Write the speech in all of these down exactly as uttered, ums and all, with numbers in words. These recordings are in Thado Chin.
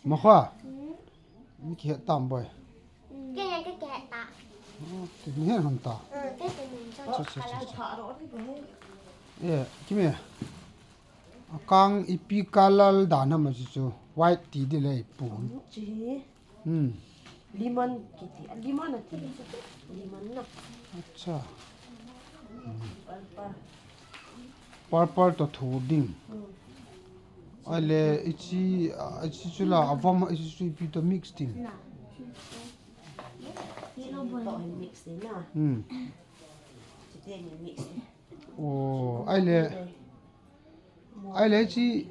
Makhoa. Mi kihet tam boi. Kei nge kei kihet ta. Oh, kei mi het hon ta. Hmm, kei kei mi het. Cha, cha, cha, cha. Eh, Kimi. Akang ipi color dan ham ahi chu. White ti di le pu. Chi hi. Hmm. Lemon kiti. Lemon ati. Lemon na. Acha. Purple. Purple to thu ding. Hmm. Ahile, hiche, ah, hiche chu la, avom, hiche chu ipi to mix ding. Na. Hiche to mix ding na. Hmm. Hiche te mix ding. Oh, ahile, ahile hiche,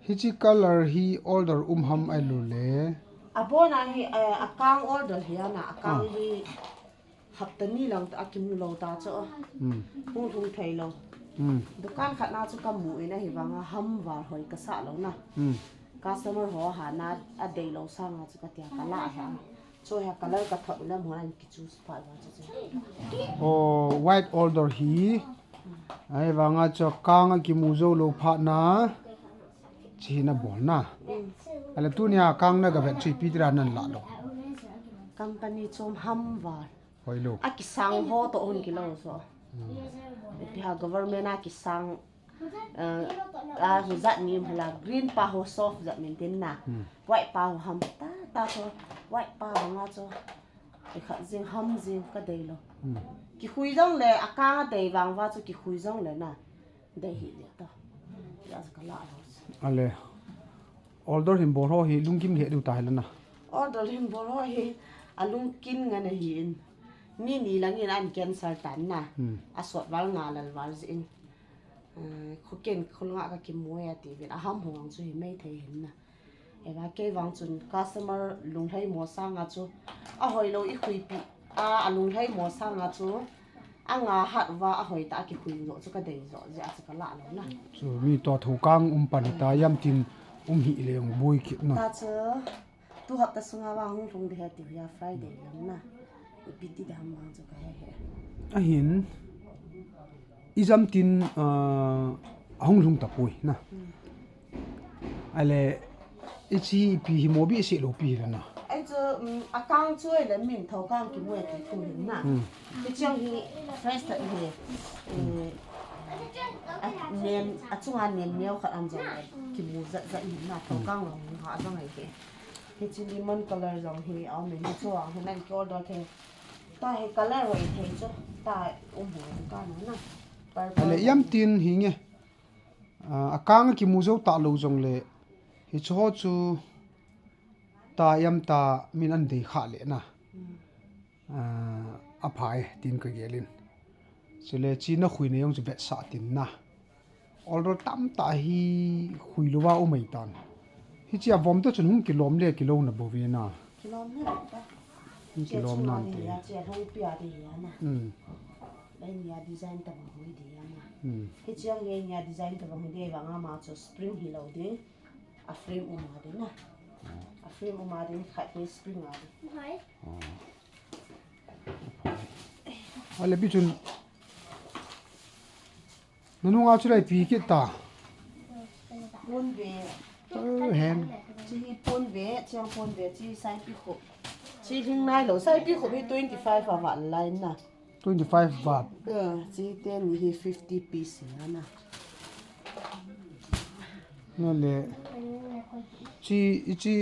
hiche color hi order um ham ahilou le. Abona hi, eh, akang order hi ana, akang Ah. hi Hapta ni lang ta, akimu lou ta chu. Hmm. Hung lhung thei lou. Hmm. Dukan khat na chu kamu in ahivanga ham val hoi kasah lou na. Hmm. Customer ho hana adei lou sanga chu katia kalah hi. Chu hi color kathot le mo an kichoose pa va chu chu. Oh, white order hi. Ahivanga chu kang akimu jou lou phat na. Chi na bol na. Hmm. Ahile tunia kang na gavet chu ipi tira nan lah lou. Company chom ham val. Hoilou. Akisang ho to hung kilou so. Hmm. Ipi ham government akisang, eh, a hujat ni hula green pa ho soft jat min tin na. Hmm. White pa ho ham ta ta so. White pa banga so. Ikhat jing ham jing kadei lou. Hmm. Kikhui jong le akang adei vang va so kikhui jong le na. Dei hi le ta. Ya sa kala lo. Ahile. Order hin bol ho hi lungkim lheh diu ta hi lana. Order hin bol ho hi alungkim ngen ahi in. Ni ni lang in an cancel tan na. Hmm. Asot val nga lal val jin. Eh, khu ken khu nga kakimu e ati vin. Aham hong chu hi mei thei hin na. Eva kei vang chun customer lunglhai mo sanga chu. Ahoilou ikhuipi. A, alunglhai mo sanga chu. Anga hat va ahoi ta akikhui jo chu kadei jo jeh a chu kalah lou na. Chu mi to thokang um pan ta yam tin um hi le ong boi kit na. Ta chu tu hapta sunga va hung lhung de he ti hia Friday lam na. Ipi ti dam vang chu kahe he. Ahin ijam tin, ah, ahung lhung tapoi na. Hmm. Ahile, hiche ipi hi mo bih sih lou pi hi lana. Ahi chu, um, akang chu ahile min thokang kimu e ti thu hin na. Hmm. Hiche hi fresh ta hi. Eh, a nem, achunga nem neo khat an jong kimu jat jat hin na. Thokang lou ha jong ahi. Hiche lemon color jong hi aum in hichu ang hin an ki order thei. Ta hi color hoi thei chu. Ta um ho ka na na. Purple. Ahile, yam tin hi nge. Ah, akang akimu jou ta lou jong le, hichu ho chu ta yam ta min an dei kha le na. Hmm. Ah, aphai tin kagel in. Chule chi na khui na jong chu vetsah tin na. Order tamtah hi khui louva um ahi tan. Hiche avom ta chun hung kilom le kilou na bou ve na. Kilom le ta. Hung kilom nan te. Chia lhong pia de ya na. Hmm. Lai nia design tabang hui de ya na. Hmm. Hiche ang lai nia design tabang hui de vang ama chu spring hilou de. A frame um a de na. A frame um a de khat hi spring a de. Oh. Ahile pi chun. Nanunga chu lai pi kit ta. Pon ve. Oh, hen. Chi hi pon ve, chiang pon ve, chi saipi khup. Chi hing nai lou, saipi khup hi twenty five a vat lai na. Twenty five vat. Eh, chi teni hi fifty piece na na. Na le. Chi, chi,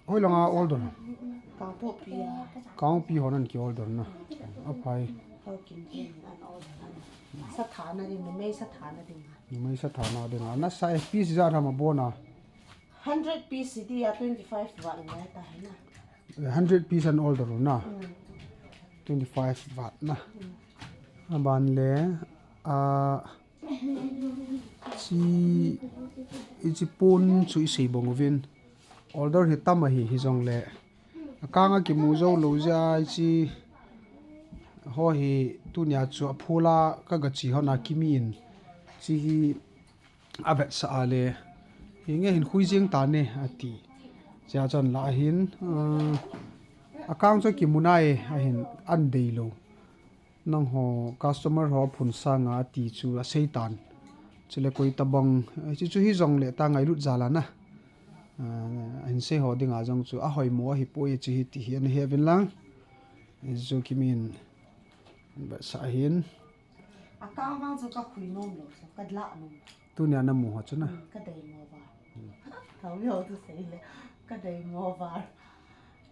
Hoilanga order? Kangpokpi a. Kangpokpi hon an ki order na. Aphai. Hokim ten an order na. Sa thana ding, numei sa thana ding. Numei sa thana ding. Na sa piece ijat ham abona? Hundred piece dia twenty five vat ngai ta na. Hundred piece an order na. Mm. Twenty five vat na. Mm. Aban le, ah, Chi, hiche pon chu isei bang uvin. Order hi tam ahi, hijongle. Akang akimu jou lou jeh a hiche ho hi tunia chu aphola kagache hon a Kimi in. Hiche hi avetsah a le. Hinge hin khui jeng tan e ati. Chea chun la hin, ah, akang chu kimu nai ahin an dei lou. Nangho customer ho phun sanga ati chu asei tan. Chule koi tabang, eh, chu chu hi jong le ta ngailut jal a na. Ah, ahin sei ho dinga jong chu ahoimo ahipoi chu hi ti hi ana he uvin lang. Eh, chu kimin, ba sa hin. Akang vang chu ka khui nom lou, so ka la nom. Tunia na mu ho chu na. Hmm, ka dei mo ba. Thau yo tu sei le, ka dei mo ba.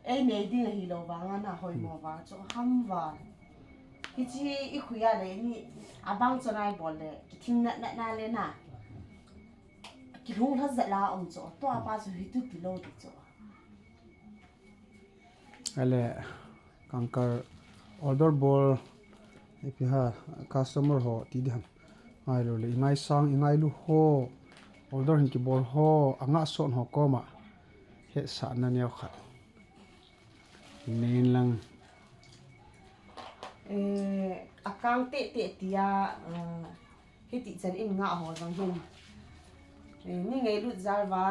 Ei nei ding ahi lou vang a na hoimo vang chu ham vang. Hichi i khui a le ni a bang chu nai bol le, ki thing nat nat na le na. Ki lung hla za la um chu, to a pa chu hi tu ti lou ti chu. Ale, kangkal order bol, ipi ha, customer ho ti di ham. Ngai lou le, i ngai sang, i ngailu ho, order hin kibol ho, anga son ho koma. Hetsahna neo khat. Nen lang. Eh, akang tete tia, ah, hiti chan in nga ho jong hin. Eh, ni ngailut jal va,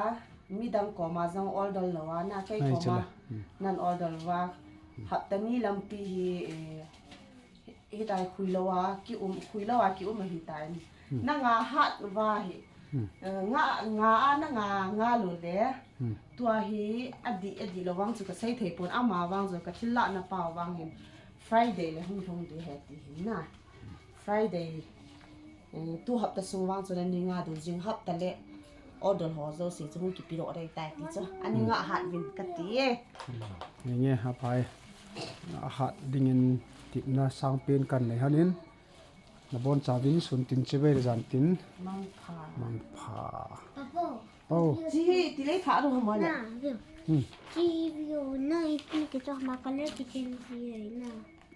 midang koma jong order lou a, na kei koma nan order va. Hapta ni lampi hi, eh, Hitai khui lou a, ki um, khui lou a, ki um ahi tai. Na nga hat va hi. Eh, nga, nga a na nga, nga lou le. Tua hi, adi, adi lou vang chu ka sei thei pon, ama vang chu ka thil lahna pa vang hin. Friday le hung lhung di he ti hin na. Friday, eh, tu hapta sung vang chu na ni nga dou jing hapta le. Order ho jouse chu hung kipe doh dei tai ti chu. Ani nga hat vin ka ti e. Nge nge ha pai. Nga hat dingin tipna sangpen kan nei hanin. Na bon chauvin sun tin che ve le jan tin. Mangpha. Mangpha. Papo. Oh. Chi hi ti le tha ro mo le. Na, view. Hmm. Chi view na ipi ke cho ma ka le ki chen ji na.